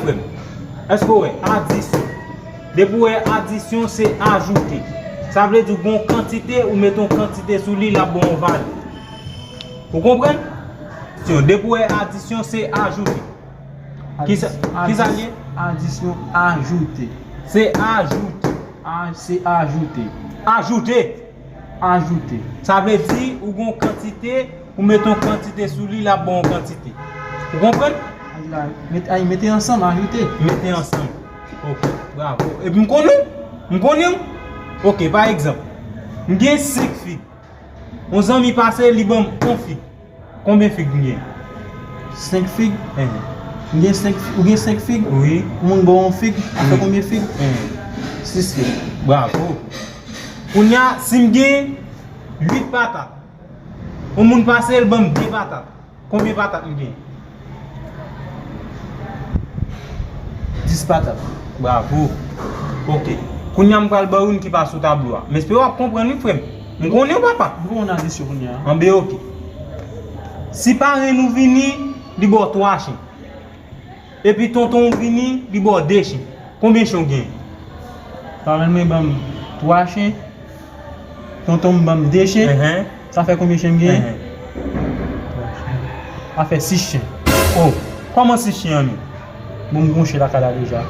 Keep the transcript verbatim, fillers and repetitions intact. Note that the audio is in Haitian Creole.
Frè m, èske w wè adisyon? Depi w wè adisyon, se ajoute. Sa vle di w gen yon kantite, ou mete yon kantite sou li, l ap ba w yon valè. Ou konprann? Depi w wè adisyon, se ajoute. Kisa, kisa l ye? Adisyon, ajoute. Se ajoute. A, se ajoute. Ajoute. Ajoute. Sa vle di, ou gen yon kantite, ou mete yon kantite sou li, l ap ba w yon kantite. Ou konprann? Ay, la, met, ay, mete ansanm, ajoute. Mete ansanm. Ok, bravo. Epi m konnen w. M konnen w. Ok, pa egzanp, m gen senk fig. Yon zanmi pase, li ban m yon fig. Konbyen fig m gen? Senk fig? Enhen. M gen senk fi-, ou gen senk fig? Wi. Yon moun ba w yon fig, sa fè konbyen fig? Enhen. Sis fig. Bravo. Kounye a, si m gen uit patat, yon moun pase, l ban m de patat. Konbyen patat m gen? Dis patat. Bravo. Ok. Kounye a m pral ba w youn ki pa sou tablo a. M espere w ap konprann wi, frè m. M konnen w, papa. M konn adisyon kounye a. Anben, ok. Si parenn ou vini, li ba w twa chen. Epi tonton ou vini, li ba w de chen. Konbyen chen w gen? Parenn mwen ban m twa chen. Tonton m ban m de chen. Enhen. Sa fè konbyen chen m genyen? Enhen. Sa fè sis chen. Oh, kòman sis chen an menm? Bon, m gon chen lakay la deja.